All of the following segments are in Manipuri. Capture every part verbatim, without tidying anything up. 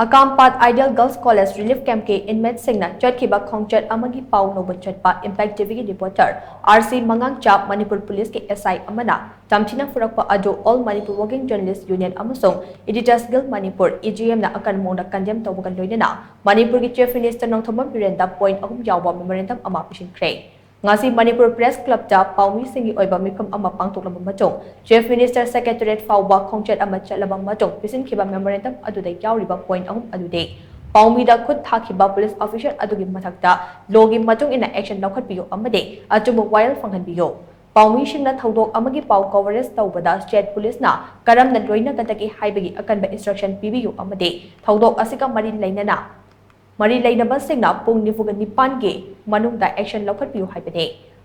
ꯑꯀꯥꯝꯄꯥꯠ Ideal Girls College Relief Camp ꯀꯤ inmate ꯁꯤꯡꯅ ꯆꯠꯈꯤꯕ ꯈꯣꯡꯆꯠ ꯑꯃꯒꯤ ꯄꯥꯎ ꯂꯧꯕ ꯆꯠꯄ Impact T V ꯒꯤ reporter R C ꯃꯉꯥꯡꯆꯥ, ꯃꯅꯤꯄꯨꯔ ꯄꯨꯂꯤꯁꯀꯤ S I ꯑꯃꯅ ꯇꯝꯊꯤꯅ ꯐꯨꯔꯛꯄ ꯑꯗꯨ All Manipur Working Journalist Union ꯑꯃꯁꯨꯡ Editors Guild Manipur, E G M ꯅ ꯑꯀꯟꯕ ꯃꯑꯣꯡꯗ condemn ꯇꯧꯕꯒ ꯂꯣꯏꯅꯅ ꯃꯅꯤꯄꯨꯔꯒꯤ Chief Minister ꯅꯣꯡꯊꯣꯝꯕꯝ ꯕꯤꯔꯦꯟꯗ point ꯑꯍꯨꯝ ꯌꯥꯎꯕ memorandum ꯑꯃ ꯄꯤꯁꯤꯟꯈ꯭ꯔꯦ꯫ ꯉꯁꯤ ꯃꯅꯤꯄꯨꯔ Press Club ꯇ ꯄꯥꯎꯃꯤꯁꯤꯡꯒꯤ ꯑꯣꯏꯕ ꯃꯤꯐꯝ ꯑꯃ ꯄꯥꯡꯊꯣꯛꯂꯕ ꯃꯇꯨꯡ, Chief Minister Secretariat ꯐꯥꯎꯕ ꯈꯣꯡꯆꯠ ꯑꯃ ꯆꯠꯂꯕ ꯃꯇꯨꯡ ꯄꯤꯁꯤꯟꯈꯤꯕ memorandum ꯑꯗꯨꯗ ꯌꯥꯎꯔꯤꯕ point ꯑꯍꯨꯝ ꯑꯗꯨꯗꯤ: ꯄꯥꯎꯃꯤꯗ ꯈꯨꯠ ꯊꯥꯈꯤꯕ police officer ꯑꯗꯨꯒꯤ ꯃꯊꯛꯇ law ꯒꯤ ꯃꯇꯨꯡ ꯏꯟꯅ action ꯂꯧꯈꯠꯄꯤꯌꯨ ꯑꯃꯗꯤ ꯑꯆꯨꯝꯕ ꯋꯥꯌꯦꯜ ꯐꯪꯍꯟꯕꯤꯌꯨ꯫ ꯄꯥꯎꯃꯤꯁꯤꯡꯅ ꯊꯧꯗꯣꯛ ꯑꯃꯒꯤ ꯄꯥꯎ coverage ꯇꯧꯕꯗ state police ꯅ ꯀꯔꯝꯅ ꯂꯣꯏꯅꯒꯗꯒꯦ ꯍꯥꯏꯕꯒꯤ ꯑꯀꯟꯕ instruction ꯄꯤꯕꯤꯌꯨ ꯑꯃꯗꯤ ꯊꯧꯗꯣꯛ ꯑꯁꯤꯒ ꯃꯔꯤ ꯂꯩꯅꯅ ꯃꯔꯤ ꯂꯩꯅꯕꯁꯤꯡꯅ ꯄꯨꯡ ꯅꯤꯐꯨꯒ ꯅꯤꯄꯥꯟꯒꯤ ꯃꯅꯨꯡꯗ action ꯂꯧꯈꯠꯄꯤꯌꯨ ꯍꯥꯏꯕꯅꯤ꯫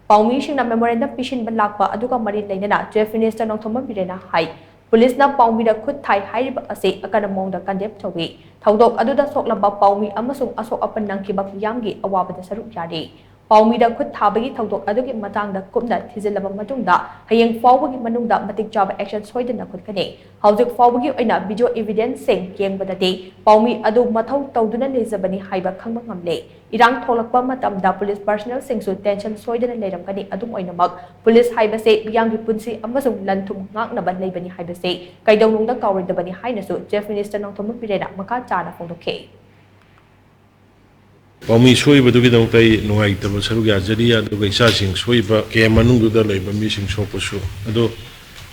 ꯄꯥꯎꯃꯤꯁꯤꯡꯅ memorandum ꯄꯤꯁꯤꯟꯕ ꯂꯥꯛꯄ ꯑꯗꯨꯒ ꯃꯔꯤ ꯂꯩꯅꯅ Chief Minister ꯅꯣꯡꯊꯣꯝꯕꯝ ꯕꯤꯔꯦꯟꯅ ꯍꯥꯏ, ꯄꯨꯂꯤꯁꯅ ꯄꯥꯎꯃꯤꯗ ꯈꯨꯠ ꯊꯥꯏ ꯍꯥꯏꯔꯤꯕ ꯑꯁꯤ ꯑꯀꯟꯕ ꯃꯑꯣꯡꯗ condemn ꯇꯧꯏ꯫ ꯊꯧꯗꯣꯛ ꯑꯗꯨꯗ ꯁꯣꯛꯂꯕ ꯄꯥꯎꯃꯤ ꯑꯃꯁꯨꯡ ꯑꯁꯣꯛ ꯑꯄꯟ ꯅꯪꯈꯤꯕ ꯃꯤꯌꯥꯝꯒꯤ ꯑꯋꯥꯕꯗ ꯁꯔꯨꯛ ꯌꯥꯔꯤ꯫ ꯄꯥꯎꯃꯤꯗ ꯈꯨꯠ ꯊꯥꯕꯒꯤ ꯊꯧꯗꯣꯛ ꯑꯗꯨꯒꯤ ꯃꯇꯥꯡꯗ ꯀꯨꯞꯅ ꯊꯤꯖꯤꯜꯂꯕ ꯃꯇꯨꯡꯗ, ꯍꯌꯦꯡ ꯐꯥꯎꯕꯒꯤ ꯃꯅꯨꯡꯗ ꯃꯇꯤꯛ ꯆꯥꯕ action ꯁꯣꯏꯗꯅ ꯂꯧꯈꯠꯀꯅꯤ꯫ ꯍꯧꯖꯤꯛ ꯐꯥꯎꯕꯒꯤ ꯑꯣꯏꯅ video evidence ꯁꯤꯡ ꯌꯦꯡꯕꯗꯗꯤ ꯄꯥꯎꯃꯤ ꯑꯗꯨ ꯃꯊꯧ ꯇꯧꯗꯨꯅ ꯂꯩꯖꯕꯅꯤ ꯍꯥꯏꯕ ꯈꯪꯕ ꯉꯝꯂꯦ꯫ ꯏꯔꯥꯡ ꯊꯣꯛꯂꯛꯄ ꯃꯇꯝꯗ police personnel ꯁꯤꯡꯁꯨ tension ꯁꯣꯏꯗꯅ ꯂꯩꯔꯝꯒꯅꯤ꯫ ꯑꯗꯨꯝ ꯑꯣꯏꯅꯃꯛ, ꯄꯨꯂꯤꯁ ꯍꯥꯏꯕꯁꯦ ꯃꯤꯌꯥꯝꯒꯤ ꯄꯨꯟꯁꯤ ꯑꯃꯁꯨꯡ ꯂꯟ ꯊꯨꯝ ꯉꯥꯛꯅꯕ ꯂꯩꯕꯅꯤ ꯍꯥꯏꯕꯁꯦ ꯀꯩꯗꯧꯅꯨꯡꯗ ꯀꯥꯎꯔꯣꯏꯗꯕꯅꯤ ꯍꯥꯏꯅꯁꯨ Chief Minister ꯅꯣꯡꯊꯣꯝꯕꯝ ꯕꯤꯔꯦꯟꯅ ꯃꯈꯥ ꯇꯥꯅ ꯐꯣꯡꯗꯣꯛꯈꯤ꯫ ꯄꯥꯎꯃꯤ ꯁꯣꯛꯏꯕꯗꯨꯒꯤꯗꯃꯛꯇ ꯑꯩ ꯅꯨꯡꯉꯥꯏꯇꯕ ꯁꯔꯨꯛ ꯌꯥꯖꯔꯤ, ꯑꯗꯨꯒ ꯏꯆꯥꯁꯤꯡ ꯁꯣꯛꯏꯕ camp ꯃꯅꯨꯡꯗꯨꯗ ꯂꯩꯕ ꯃꯤꯁꯤꯡ ꯁꯣꯛꯄꯁꯨ꯫ ꯑꯗꯣ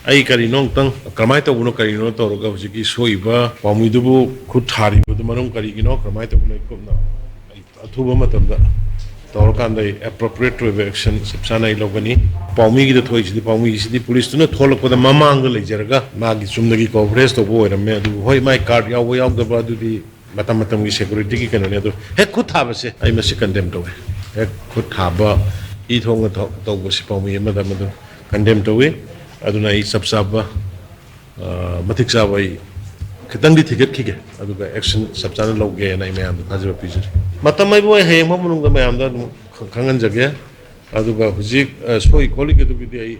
ꯑꯩ ꯀꯔꯤꯅꯣ ꯑꯃꯨꯛꯇꯪ, ꯀꯃꯥꯏꯅ ꯇꯧꯕꯅꯣ, ꯀꯔꯤꯅꯣ ꯇꯧꯔꯒ ꯍꯧꯖꯤꯛꯀꯤ ꯁꯣꯛꯏꯕ ꯄꯥꯎꯃꯤꯗꯨꯕꯨ ꯈꯨꯠ ꯊꯥꯔꯤꯕꯗꯨ ꯃꯔꯝ ꯀꯔꯤꯒꯤꯅꯣ, ꯀꯃꯥꯏꯅ ꯇꯧꯕꯅꯣ, ꯑꯩ ꯀꯨꯞꯅ, ꯑꯩ ꯑꯊꯨꯕ ꯃꯇꯝꯗ ꯇꯧꯔꯀꯥꯟꯗ ꯑꯩ appropriate ꯑꯣꯏꯕ action ꯆꯞ ꯆꯥꯅ ꯑꯩ ꯂꯧꯒꯅꯤ꯫ ꯄꯥꯎꯃꯤꯒꯤꯗ ꯊꯣꯛꯏꯁꯤꯗꯤ, ꯄꯥꯎꯃꯤꯁꯤꯗꯤ ꯄꯨꯂꯤꯁꯇꯨꯅ ꯊꯣꯛꯂꯛꯄꯗ ꯃꯃꯥꯡꯗ ꯂꯩꯖꯔꯒ ꯃꯥꯒꯤ ꯆꯨꯝꯅꯒꯤ coverage ꯇꯧꯕ ꯑꯣꯏꯔꯝꯃꯦ꯫ ꯑꯗꯨꯕꯨ ꯍꯣꯏ, ꯃꯥꯏ card ꯌꯥꯎꯕ ꯌꯥꯎꯗꯕ ꯑꯗꯨꯗꯤ ꯃꯇꯝ ꯃꯇꯝꯒꯤ security ꯒꯤ ꯀꯩꯅꯣꯅꯦ꯫ ꯑꯗꯣ ꯍꯦꯛ ꯈꯨꯠ ꯊꯥꯕꯁꯦ ꯑꯩ ꯃꯁꯤ condemn ꯇꯧꯋꯦ꯫ ꯍꯦꯛ ꯈꯨꯠ ꯊꯥꯕ, ꯏ ꯊꯣꯡꯅ ꯇꯧ-, ꯇꯧꯕꯁꯤ ꯄꯥꯎꯃꯤ ꯑꯃꯗ ꯑꯃꯗ condemn ꯇꯧꯋꯤ꯫ ꯑꯗꯨꯅ ꯑꯩ ꯆꯞ ꯆꯥꯕ, ꯑ, ꯃꯇꯤꯛ ꯆꯥꯕ ꯑꯩ ꯈꯤꯇꯪꯗꯤ ꯊꯤꯒꯠꯈꯤꯒꯦ, ꯑꯗꯨꯒ action ꯆꯞ ꯆꯥꯅ ꯂꯧꯒꯦꯅ ꯑꯩ ꯃꯌꯥꯝꯗ ꯊꯥꯖꯕ ꯄꯤꯖꯔꯤ꯫ ꯃꯇꯝ ꯑꯩꯕꯨ ꯑꯩ ꯍꯌꯦꯡ ꯐꯥꯎ ꯃꯅꯨꯡꯗ ꯃꯌꯥꯝꯗ ꯑꯗꯨꯝ ꯈ-, ꯈꯪꯍꯟꯖꯒꯦ꯫ ꯑꯗꯨꯒ ꯍꯧꯖꯤꯛ, ꯑ, ꯁꯣꯛꯏ ꯈꯣꯠꯂꯤꯒꯗꯨꯒꯤꯗꯤ ꯑꯩ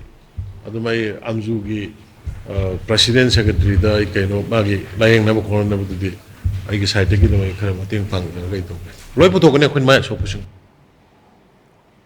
ꯑꯗꯨꯝ ꯑꯩ ꯑꯝꯖꯨꯒꯤ, ꯑ, president secretary ꯗ ꯑꯩ ꯀꯩꯅꯣ ꯃꯥꯒꯤ ꯂꯥꯌꯦꯡꯅꯕ ꯈꯣꯠꯅꯕꯗꯨꯗꯤ ꯑꯩꯒꯤ ꯁꯥꯏꯠꯇꯒꯤ ꯑꯗꯨꯝ ꯑꯩ ꯈꯔ ꯃꯇꯦꯡ ꯄꯥꯡꯅꯕ ꯑꯩ ꯇꯧꯒꯦ꯫ ꯂꯣꯏ ꯄꯨꯊꯣꯛꯀꯅꯤ ꯑꯩꯈꯣꯏꯅ ꯃꯥꯏ ꯑꯁꯣꯛꯄꯁꯤꯡ꯫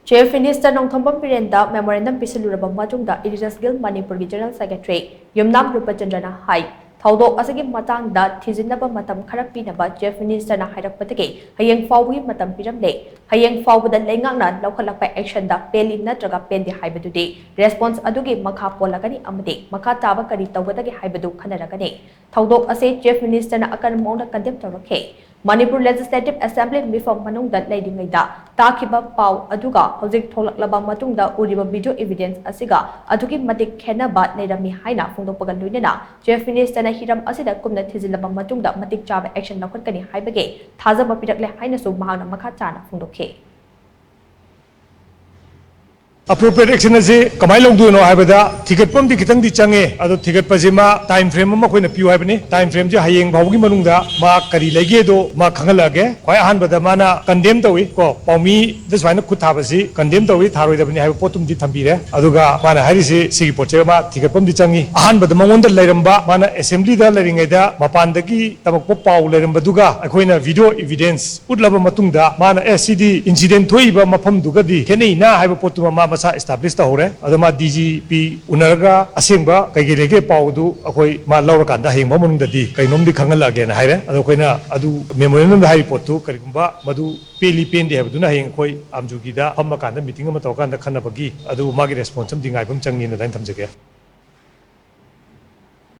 Chief Minister ꯅꯣꯡꯊꯣꯝꯕꯝ ꯕꯤꯔꯦꯟꯗ memorandum ꯄꯤꯁꯤꯜꯂꯨꯔꯕ ꯃꯇꯨꯡꯗ Elias Gill ꯃꯅꯤꯄꯨꯔꯒꯤ General Secretary ꯌꯨꯝꯅꯥꯝ ꯔꯨꯄꯆꯟꯗ꯭ꯔꯅ ꯍꯥꯏ, ꯊꯧꯗꯣꯛ ꯑꯁꯤꯒꯤ ꯃꯇꯥꯡꯗ ꯊꯤꯖꯤꯟꯅꯕ ꯃꯇꯝ ꯈꯔ ꯄꯤꯅꯕ Chief Minister ꯅ ꯍꯥꯏꯔꯛꯄꯗꯒꯤ ꯍꯌꯦꯡ ꯐꯥꯎꯕꯒꯤ ꯃꯇꯝ ꯄꯤꯔꯝꯂꯦ꯫ ꯍꯌꯦꯡ ꯐꯥꯎꯕꯗ ꯂꯩꯉꯥꯛꯅ ꯂꯧꯈꯠꯂꯛꯄ action ꯗ ꯄꯦꯜꯂꯤ ꯅꯠꯇ꯭ꯔꯒ ꯄꯦꯟꯗꯦ ꯍꯥꯏꯕꯗꯨꯗꯤ response ꯑꯗꯨꯒꯤ ꯃꯈꯥ ꯄꯣꯜꯂꯒꯅꯤ ꯑꯃꯗꯤ ꯃꯈꯥ ꯇꯥꯕ ꯀꯔꯤ ꯇꯧꯒꯗꯒꯦ ꯍꯥꯏꯕꯗꯨ ꯈꯟꯅꯔꯒꯅꯤ꯫ ꯊꯧꯗꯣꯛ ꯑꯁꯤ Chief Minister ꯅ ꯑꯀꯟꯕ ꯃꯑꯣꯡꯗ condemn ꯇꯧꯔꯛꯈꯤ꯫ ꯃꯅꯤꯄꯨꯔ Legislative Assembly ꯃꯤꯐꯝ ꯃꯅꯨꯡꯗ ꯂꯩꯔꯤꯉꯩꯗ ꯇꯥꯈꯤꯕ ꯄꯥꯎ ꯑꯗꯨꯒ ꯍꯧꯖꯤꯛ ꯊꯣꯛꯂꯛꯂꯕ ꯃꯇꯨꯡꯗ ꯎꯔꯤꯕ video evidence ꯑꯁꯤꯒ ꯑꯗꯨꯛꯀꯤ ꯃꯇꯤꯛ ꯈꯦꯟꯅꯕ ꯂꯩꯔꯝꯃꯤ ꯍꯥꯏꯅ ꯐꯣꯡꯗꯣꯛꯄꯒ ꯂꯣꯏꯅꯅ Chief Minister ꯅ ꯍꯤꯔꯝ ꯑꯁꯤꯗ ꯀꯨꯞꯅ ꯊꯤꯖꯤꯜꯂꯕ ꯃꯇꯨꯡꯗ ꯃꯇꯤꯛ ꯆꯥꯕ action ꯂꯧꯈꯠꯀꯅꯤ ꯍꯥꯏꯕꯒꯤ ꯊꯥꯖꯕ ꯄꯤꯔꯛꯂꯦ ꯍꯥꯏꯅꯁꯨ ꯃꯍꯥꯛꯅ ꯃꯈꯥ ꯇꯥꯅ ꯐꯣꯡꯗꯣꯛꯈꯤ꯫ Appropriate action ꯑꯁꯤ ꯀꯃꯥꯏꯅ ꯂꯧꯗꯣꯏꯅꯣ ꯍꯥꯏꯕꯗ ꯊꯤꯒꯠꯄ ꯑꯃꯗꯤ ꯈꯤꯇꯪꯗꯤ ꯆꯪꯉꯦ꯫ ꯑꯗꯣ ꯊꯤꯒꯠꯄꯁꯤ ꯃꯥ time frame ꯑꯃ ꯑꯩꯈꯣꯏꯅ ꯄꯤꯌꯨ ꯍꯥꯏꯕꯅꯤ꯫ Time frame ꯁꯤ ꯍꯌꯦꯡ ꯐꯥꯎꯕꯒꯤ ꯃꯅꯨꯡꯗ ꯃꯥ ꯀꯔꯤ ꯂꯩꯒꯦꯗꯣ ꯃꯥ ꯈꯪꯍꯜꯂꯛꯑꯒꯦ꯫ ꯈ꯭ꯋꯥꯏ ꯑꯍꯥꯟꯕꯗ ꯃꯥꯅ condemn ꯇꯧꯏ ꯀꯣ, ꯄꯥꯎꯃꯤꯗ ꯁꯨꯃꯥꯏꯅ ꯈꯨꯠ ꯊꯥꯕꯁꯤ condemn ꯇꯧꯏ, ꯊꯥꯔꯣꯏꯗꯕꯅꯤ ꯍꯥꯏꯕ ꯄꯣꯠꯇꯨꯝꯗꯤ ꯊꯝꯕꯤꯔꯦ꯫ ꯑꯗꯨꯒ ꯃꯥꯅ ꯍꯥꯏꯔꯤꯁꯤ ꯁꯤꯒꯤ ꯄꯣꯠꯁꯦ ꯃꯥ ꯊꯤꯒꯠꯄ ꯑꯃꯗꯤ ꯆꯪꯉꯤ꯫ ꯑꯍꯥꯟꯕꯗ ꯃꯉꯣꯟꯗ ꯂꯩꯔꯝꯕ, ꯃꯥꯅ assembly ꯗ ꯂꯩꯔꯤꯉꯩꯗ ꯃꯄꯥꯟꯗꯒꯤ ꯇꯝꯃꯛꯄ ꯄꯥꯎ ꯂꯩꯔꯝꯕꯗꯨꯒ ꯑꯩꯈꯣꯏꯅ video evidence ꯎꯠꯂꯕ ꯃꯇꯨꯡꯗ ꯃꯥꯅ ꯑꯦ ꯁꯤꯗꯤ incident ꯊꯣꯛꯏꯕ ꯃꯐꯝꯗꯨꯒꯗꯤ ꯈꯦꯠꯅꯩꯅ ꯍꯥꯏꯕ ꯄꯣꯠꯇꯨꯃ ꯃꯥ ꯃꯁꯥ establish ꯇꯧꯍꯧꯔꯦ꯫ ꯑꯗꯣ ꯃꯥ D G P ꯎꯅꯔꯒ ꯑꯁꯦꯡꯕ ꯀꯩꯀꯩ ꯂꯩꯒꯦ ꯄꯥꯎꯗꯨ ꯑꯩꯈꯣꯏ ꯃꯥ ꯂꯧꯔꯀꯥꯟꯗ ꯍꯌꯦꯡ ꯐꯥꯎ ꯃꯅꯨꯡꯗꯗꯤ ꯀꯩꯅꯣꯝꯗꯤ ꯈꯪꯍꯜꯂꯛꯑꯒꯦꯅ ꯍꯥꯏꯔꯦ꯫ ꯑꯗꯣ ꯑꯩꯈꯣꯏꯅ ꯑꯗꯨ memorandum ꯗ ꯍꯥꯏꯔꯤꯕ ꯄꯣꯠꯇꯨ ꯀꯔꯤꯒꯨꯝꯕ ꯃꯗꯨ ꯄꯦꯜꯂꯤ ꯄꯦꯟꯗꯦ ꯍꯥꯏꯕꯗꯨꯅ ꯍꯌꯦꯡ ꯑꯩꯈꯣꯏ ꯑꯥꯝꯖꯨꯒꯤꯗ ꯐꯝꯃꯀꯥꯟꯗ meeting ꯑꯃ ꯇꯧꯔꯀꯥꯟꯗ ꯈꯟꯅꯕꯒꯤ ꯑꯗꯨ ꯃꯥꯒꯤ response ꯑꯃꯗꯤ ꯉꯥꯏꯕ ꯑꯃ ꯆꯪꯉꯤꯅ ꯑꯗꯨꯃꯥꯏꯅ ꯊꯝꯖꯒꯦ꯫